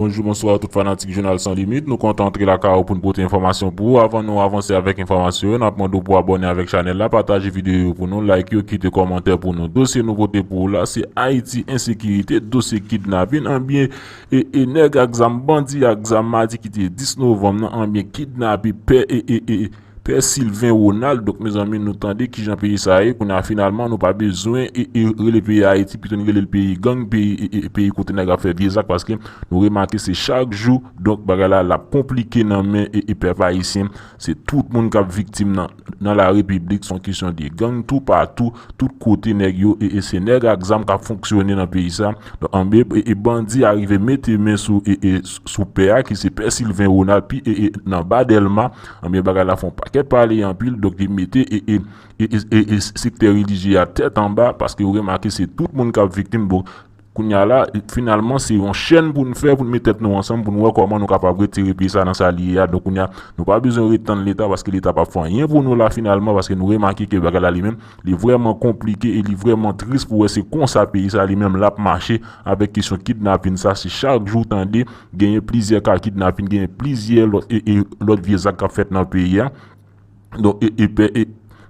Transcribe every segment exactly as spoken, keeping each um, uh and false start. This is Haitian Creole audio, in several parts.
Bonjou, bonswa tout fanatik Jounal San Limit. Nou kontan antre lakay ou pou n pote enfòmasyon pou ou. Avan nou avanse avèk enfòmasyon yo, n ap mande w pou abòne avèk chanèl la, pataje videyo yo pou nou, like yo, kite kòmantè pou nou. Dosye nou pote pou ou la, se Ayiti ensekirite, dosye kidnapin, anbyen e, e nèg ak zam, bandi ak zam, madi ki te dis novanm nan, anbyen kidnape pè e, e, e, Pè Sylvain Ronald. Donk, mezanmi, nou tande kijan peyi sa ye. Kounye a, finalman, nou pa bezwen e, e rele peyi Ayiti, pito n rele l peyi gang, peyi, e, e, peyi kote nèg ap fè vye zak, paske nou remake se chak jou. Donk, bagay la, l ap konplike nan men e, e pèp ayisyen. Se tout moun k ap viktim nan, nan la repiblik, se yon kesyon de gang, toupatou, tout kote nèg yo, e, e se nèg ak zam k ap fonksyone nan peyi sa. Donk, anben, e, e bandi a rive mete men sou, e, e, sou pè a, ki se pè Sylvain Ronald, pi, e, e nan ba Dèlma, anben, bagay la fè yon pakèt pale anpil, donk li mete, e, e, e, e, e, e sektè relijye a tèt anba, paske ou remake se tout moun k ap viktim. Bon, kounye a la, finalman, se yon chèn pou n fè, pou n met tèt nou ansanm, pou n wè kòman nou kapab retire peyi sa nan sa li ye a. Donk, kounye a, nou pa bezwen ret tann Leta, paske Leta p ap fè anyen pou nou la, finalman, paske nou remake ke bagay la li menm, li vrèman konplike e li vrèman tris pou wè se konsa peyi sa li menm l ap mache avèk kesyon kidnapin sa. Se chak jou tande genyen plizyè ka kidnapin, genyen plizyè lòt, e, e lòt vye zak k ap fèt nan peyi a. Donk, e, e pè, e,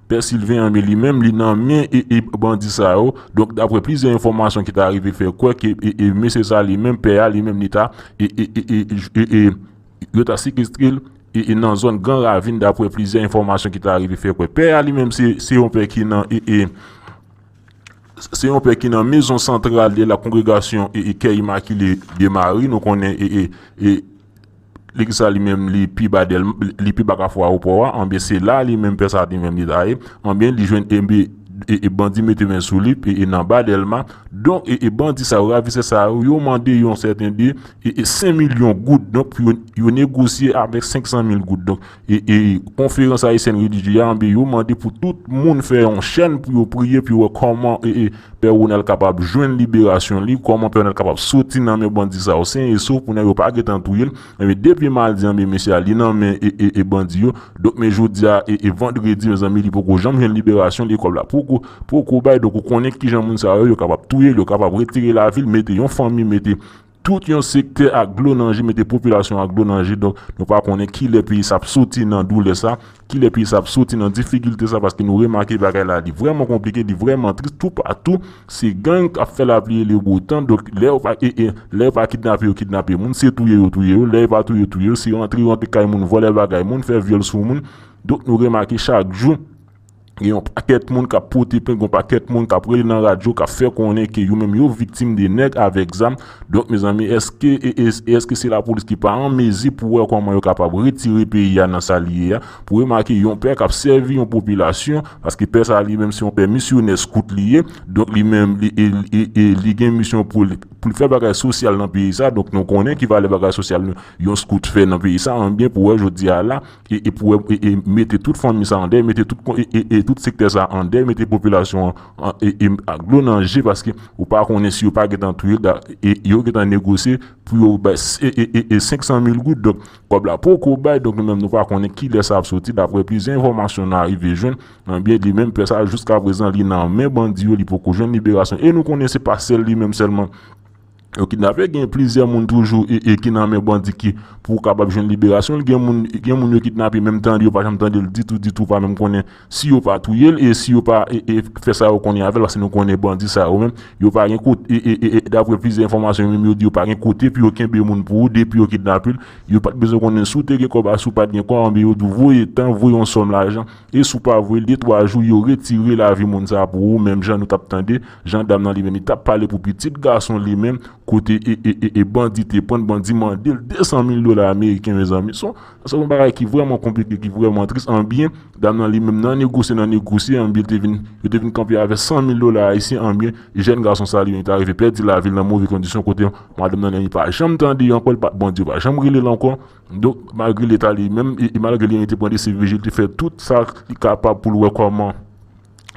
pè Sylvain, anben, li menm, li nan men e, e bandi sa yo. Donk, daprè plizyè enfòmasyon ki ta rive fè kwè ke e, e mesye sa li menm, pè a li menm, li ta, e, e, e, e, e, e yo ta sekestre l e, e nan zòn Gran Ravin, daprè plizyè enfòmasyon ki ta rive fè kwè. Pè a li menm, se, se yon pè ki nan, e, e, se yon pè ki nan mezon santral de la kongregasyon e, e Kè Imakile de Mari. Nou konnen e, e, e legliz sa li menm, li pi ba Dèl-, li pi ba Kafou Ayewopò a. Anben, se la li menm pè sa li menm li ta ye. Anben, li jwenn, enben, e, e bandi mete men sou li, e, e nan ba Dèlma. Donk, e, e bandi sa yo, ravisè sa yo, yo mande yon sèten de, e, e senk milyon goud. Donk, pou yo, yo negosye avèk senk san mil goud. Donk, e, e konferans ayisyèn relijye a, anben, yo mande pou tout moun fè yon chèn pou yo priye, pou yo wè kòman, e, e, Pè Ronald kapab jwenn liberasyon li, kòman Pè Ronald kapab soti nan men bandi sa yo sen e sof, pou nèg yo pa gentan touye l. Enben, depi madi, enben, mesye a, li nan men e, e, e bandi yo. Donk, men jodi a, e, e vandredi, mezanmi, li poko janm jwenn liberasyon li, kòb la poko, poko bay. Donk, ou konnen kijan moun sa yo, yo kapab touye l, yo kapab retire lavi l, mete yon fanmi, mete tout yon sektè ak dlo nan je, mete popilasyon ak dlo nan je. Donk, nou pa konnen kilè peyi sa ap soti nan doulè sa, kilè peyi sa ap soti nan difikilte sa, paske nou remake bagay la, li vrèman konplike, li vrèman tris. Toupatou, se gang k ap fè lapli e le bo tan. Donk, lè yo pa, e, e, lè yo pa kidnape yo, kidnape moun, se touye yo, touye yo. Lè yo pa touye yo, touye yo. Se rantre, yo rantre kay moun, vòlè bagay moun, fè vyòl sou moun. Donk, nou remake chak jou, gen yon pakèt moun k ap pote plent, gen yon pakèt moun k ap rele nan radyo, k ap fè konnen ke yo menm yo viktim de nèg avèk zam. Donk, mezanmi, èske, e, e, èske se lapolis ki pa an mezi pou wè kòman yo kapab retire peyi a nan sa li ye a? Pou remake, yon pè k ap sèvi yon popilasyon, paske pè sa li menm se yon pè misyonè skout li ye. Donk, li menm, li, e, e, e, li gen misyon pou li, pou l fè bagay sosyal nan peyi sa. Donk, nou konnen ki valè bagay sosyal yon skout fè nan peyi sa. Anben, pou wè jodi a la, e, e pou wè, e, e mete tout fanmi sa an dèy, mete tout kon-, e, e, e tout sektè sa an dèy, mete popilasyon an, an, e, e ak dlo nan je, paske ou pa konnen si yo pa gentan touye l, da-, e yo gentan negosye pou yo bay s-, e, e, e, e senk san mil goud. Donk, kòb la poko bay, donk nou menm nou pa konnen kilè sa ap soti, daprè plizyè enfòmasyon n arive jwenn. Anben, li menm pè sa, jiskaprezan, li nan men bandi yo, li poko jwenn liberasyon. E nou konnen se pa sèl li menm sèlman yo kidnape, gen plizyè moun toujou e, e ki nan men bandi ki pou kapab jwenn liberasyon l. Gen moun, gen moun yo kidnape, menm tande yo pa janm tande l ditou, ditou, pa menm konnen si yo pa touye l e si yo pa, e, e fè sa yo konnen avè l, paske nou konnen bandi sa yo menm, yo pa gen kote, e, e, e, e, daprè plizyè enfòmasyon, menm yo di yo pa gen kote pou yo kenbe moun pou ou, depi yo kidnape l, yo pa t bezwen konnen si w te gen kòb a, si w pa t gen kòb, anben yo di w voye tan, voye yon sòm lajan, e si w pa voye l, de twa jou, yo retire lavi moun sa pou ou, menm jan nou t ap tande, jan dam nan li menm, li t ap pale pou pitit gason li menm, kote e, e, e, e bandi te pran, bandi mande l de san mil dola ameriken, mezanmi. Se yon, se yon bagay ki vrèman konplike, ki vrèman tris. Anbyen, dam nan li menm nan negosye, nan negosye, anbyen, te vin, yo te vin kanpe avè san mil dola ayisyen, anbyen, jèn gason sa li menm, li t arive pèdi lavi l nan move kondisyon, kote madanm nan li pa janm tande l ankò, li pa, bandi yo pa janm rele l ankò. Donk, malgre leta li menm, e, e malgre li menm te pran de C V G, li te fè tout sa li kapab pou l wè kòman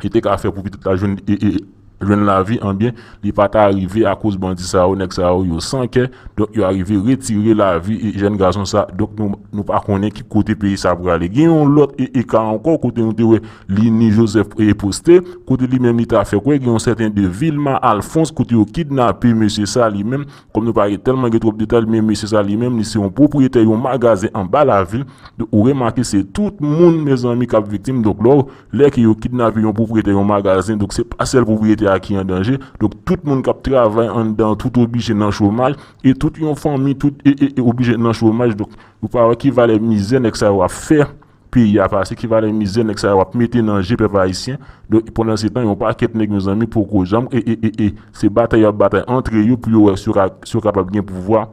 li te ka fè pou pitit la jwenn, e, e, jwenn lavi, anbyen, li pa ta rive akoz bandi sa yo, nèg sa yo, yo san kè, donk yo arive retire lavi e jèn gason sa, donk nou, nou pa konnen ki kote peyi sa prale. Gen yon lòt e, e ka ankò kote nou te wè Lini Joseph e poste, kote li menm li ta fè kwè gen yon sèten de Vilma Alphonse kote yo kidnape mesye sa li menm, kòm nou pa gen tèlman gen twòp detay, men mesye sa li menm, li se yon pwopriyetè yon magazen anba lavil, donk ou remake se tout moun, mezanmi, k ap viktim, donk lè w Lè ke yo kidnape yon pwopriyetè yon magazen, donk se pa sèl pwopriyetè a ki an danje, donk tout moun k ap travay anndan tout oblije nan chomaj, e tout yon fanmi tout e, e, e oblije nan chomaj, donk ou pa wè ki valè mizè nèg sa yo ap fè peyi a pase, ki valè mizè nèg sa yo ap mete nan je pèp ayisyen. Donk pandan se tan yon pakèt nèg, mezanmi, poko janm e, e, e, e se batay yo ap batay antre yo pou yo wè si yo ka, si yo kapab gen pouvwa.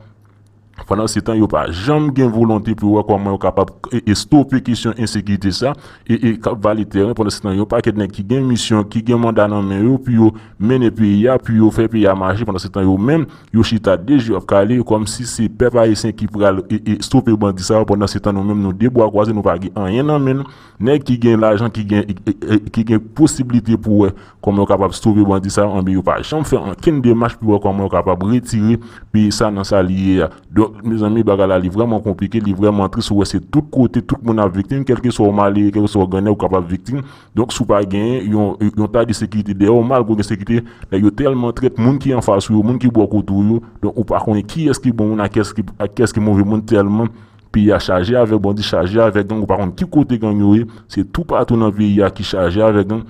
Pandan se tan yo pa janm gen volonte pou wè kòman yo kapab e, e stope kesyon ensekirite sa e, e k ap vale teren. Pandan se tan yon pakèt nèg ki gen misyon, ki gen manda nan men yo pou yo mennen peyi a, pou yo fè peyi a mache. Pandan se tan yo menm yo chita de je yo ap kale kòmsi se pèp ayisyen ki pral e, e stope bandi sa yo. Pandan se tan nou menm nou de bwa kwaze, nou pa gen anyen nan men nou. Nèg ki gen lajan, ki gen e, e, e, ki gen posiblite pou wè kòman yo kapab stope bandi sa yo, anben yo pa janm fè ankenn demach pou wè kòman yo kapab retire peyi sa nan sa li ye a. Donk mezanmi, bagay la li vrèman konplike, li vrèman tris. Ou wè se tout kote, tout moun ap viktim, kèlkeswa ou malere, kèlkeswa ou grannèg, ou kapab viktim. Donk si w pa genyen yon, yon ta de sekirite dèyè w, malgre w gen sekirite, nèg yo tèlman trèt, moun ki anfas ou yo, moun ki bò kote w yo, donk ou pa konnen kiyès ki bon moun ak kiyès ki, ak kiyès ki move moun, tèlman peyi a chaje avèk bandi, chaje avèk gang, ou pa konn ki kote gang yo ye, se toupatou nan peyi a ki chaje avèk gang.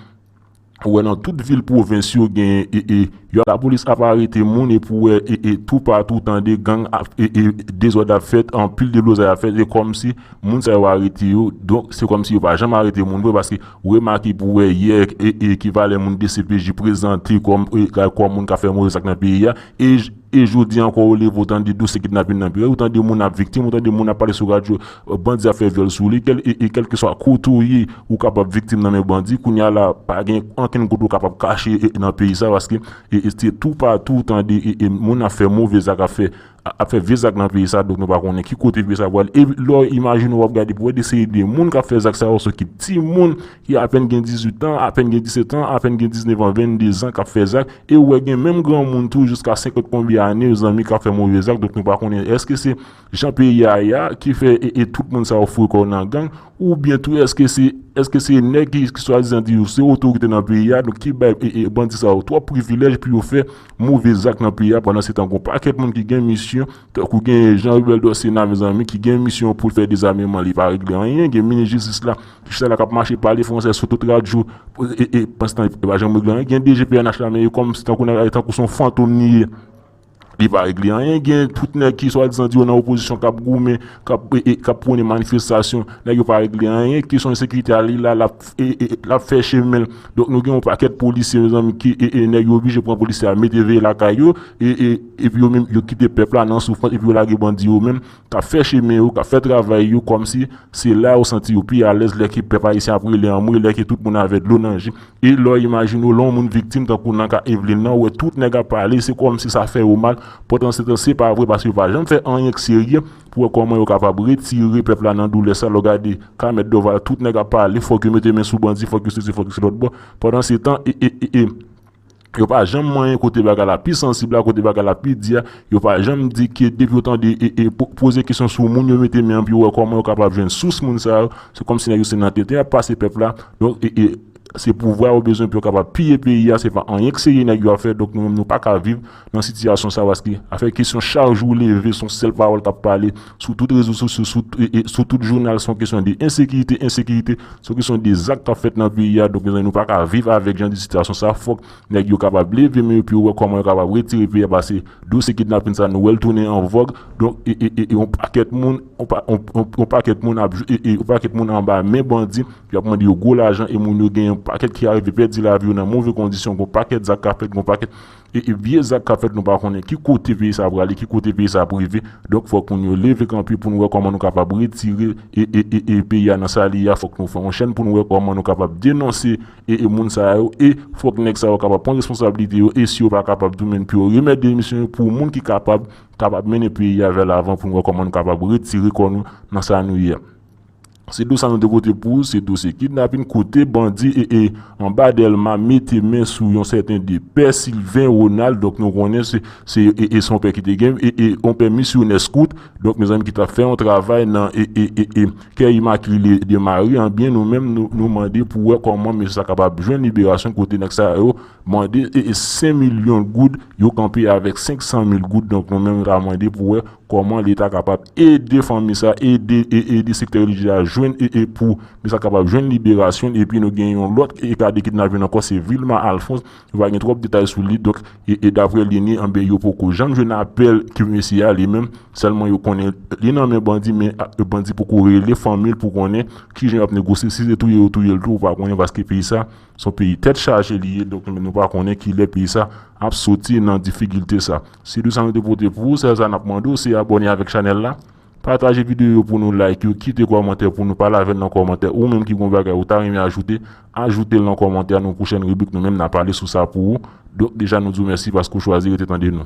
Ou wè nan tout vil pwovens yo gen e, e, yo, lapolis ap arete moun epi ou wè e, e toupatou tande gang ap e, e dezòd ap fèt, anpil deblozay ap fèt, e kòmsi moun sa yo arete yo, donk se kòmsi yo pa janm arete moun vre, paske ou remake pou wè yè e, e ki valè moun D C P J prezante kòm e, kòm moun k ap fè move zak nan peyi a, e j- E jodi ankò ou leve ou tande dosye kidnapin nan peyi, ou tande moun ap viktim, ou tande moun ap pale sou radyo, bandi ap fè vyòl sou li, kèl, e, e kèlkeswa kote ou ye, ou kapab viktim nan men bandi. Kounye a la, pa gen ankenn kote ou kapab kache e, nan peyi sa, paske e, e, se toupatou ou tande e, e, moun ap fè move zak, ap fè, ap fè vye zak nan peyi sa, donk nou pa konnen ki kote peyi sa pral. E lè w imajine w ap gade pou wè de seri de moun k ap fè zak sa yo, se ki timoun ki apèn gen dizuit an, apèn gen disèt an, apèn gen diznèf an, venndezan k ap fè zak, e ou wè gen menm granmoun tou jiska senkant konbyen ane, zanmi, k ap fè move zak. Donk nou pa konnen èske se jan peyi a ye a ki fè e, e tout moun sa yo foure kò yo nan gang, oubyen tou èske se, èske se nèg ki, ki swadizan di yo se otorite nan peyi a, donk ki bay e, e bandi sa yo twòp privilèj pou yo fè move zak nan peyi a. Pandan se tan gon pakèt moun ki gen misyon, tankou gen Jean Rubel Dorcénat, mezanmi, ki gen misyon pou l fè dezameman, li pa regle anyen. Gen minis jistis la ki chita la, k ap mache pale fransè sou tout radyo, e, e pandan se tan li pa janm regle anyen. Gen D G P N H la, men kòmsi tankou nèg la, tankou se yon fantom li ye, li pa regle anyen. Gen tout nèg ki swadizan di yo nan opozisyon k ap goumen, k ap e, e, k ap pwone manifestasyon, nèg yo pa regle anyen. Kesyon ensekirite a, li la, l ap e, e, l ap fè chemen l. Donk nou gen yon pakèt polisye, mezanmi, ki e, e nèg yo oblije pran polisye a mete veye lakay yo, e, e epi yo menm yo kite pèp la nan soufrans, epi yo lage bandi yo menm k ap fè chemen yo, k ap fè travay yo, kòmsi se la yo santi yo pi alèz, lè ke pèp ayisyen ap rele anmwe, lè ke tout moun avè dlo nan je. E lè w imajine w, lè yon moun viktim tankou nan ka Evelyn nan, ou wè tout nèg ap pale, se kòmsi sa fè yo mal. Pandan se tan se pa vre, paske yo pa janm fè anyen k serye pou wè kòman yo kapab retire pèp la nan doulè sa. Lè w gade Kamèt Dòval, tout nèg ap pale, fòk yo mete men sou bandi, fòk yo sezi, fòk yo se lòt bò. Pandan se tan e, e, e, e yo pa janm manyen kote bagay la pi sansib la, kote bagay la pi di a. Yo pa janm di ke depi yo tande e, e po- poze kesyon sou moun, yo mete men an pou yo wè kòman yo kapab jwenn sous moun sa yo. Se kòmsi nèg yo se nan tenten y ap pase pèp la. Donk e, e se pouvwa yo bezwen pou yo kapab piye peyi a. Se pa anyen k serye nèg yo ap fè. Donk nou menm nou pa ka viv nan sitiyasyon sa, paske afè kesyon chak jou leve se yon sèl pawòl k ap pale sou tout rezo sosyo, sou, e, e, sou tout jounal, se yon kesyon de ensekirite, ensekirite, se yon kesyon de zak k ap fèt nan peyi a. Donk mezanmi, nou pa ka viv avèk jan de sitiyasyon sa. Fòk nèg yo kapab leve men yo pou yo wè kòman yo kapab retire peyi a, paske dosye kidnapin sa nou wè l tounen an vòg. Donk e, e, e, e yon pakèt moun, yon pa- yon- yon- yon pakèt moun ap jou- e, e yon pakèt moun anba men bandi, y ap mande yo gwo lajan, e moun yo gen yon pakèt ki arive pèdi lavi yo nan move kondisyon, gon pakèt zak k ap fèt, gon pakèt e, e vye zak k ap fèt, nou pa konnen ki kote peyi sa prale, ki kote peyi sa ap rive. Donk fòk moun yo leve kanpe pou nou wè kòman nou kapab retire e, e, e, e peyi a nan sa li ye a. Fòk nou fè yon chèn pou nou wè kòman nou kapab denonse e, e moun sa yo, e fòk nèg sa yo kapab pran responsablite yo, e si yo pa kapab tou menm pou yo remèt demisyon yo pou moun ki kapab, kapab mennen peyi a vè lavan, pou nou wè kòman nou kapab retire kò nou nan sa nou ye a. Se dosye nou te pote pou ou, se dosye kidnapin kote bandi e, e anba Dèlma mete men sou yon sèten de pè Sylvain Ronald. Donk nou konnen se, se, e, e se yon pè ki te gen, e, e yon pè misyonè skout. Donk mezanmi ki t ap fè yon travay nan e, e, e, e kè Imakile de Mari, anbyen nou menm nou, nou mande pou wè kòman mesye sa kapab jwenn liberasyon kote nèg sa yo mande e, e senk milyon goud, yo kanpe avèk senk san mil goud. Donk nou menm nou ta mande pou wè kòman Leta kapab ede fanmi sa, ede, e, ede sektè relijye a jwenn, e, e pou men sa kapab jwenn liberasyon. Epi nou gen yon lòt e ka de kidnapin ankò, se Vilma Alphonse. Nou pa gen twòp detay sou li. Donk e, e daprè Lini, anben yo poko janm jwenn apèl ke mesye a li menm. Sèlman yo konnen li nan men bandi, men a, bandi poko rele fanmi l pou konnen kijan y ap negosye. Si se touye yo touye l tou, ou pa konnen, paske peyi sa se yon peyi tèt chaje li ye. Donk nou pa konnen kilè peyi sa ap soti nan difikilte sa. Se de sa nou te pote pou ou. Sèl sa n ap mande w, se abòne avèk chanèl la, pataje videyo yo pou nou, like yo, kite kòmantè pou nou, pale avè n nan kòmantè. Ou menm ki gon bagay ou ta renmen ajoute, ajoute l nan kòmantè. Nan pwochèn ribrik nou menm n a pale sou sa pou ou. Donk deja nou di w mèsi paske w chwazi rete tande nou.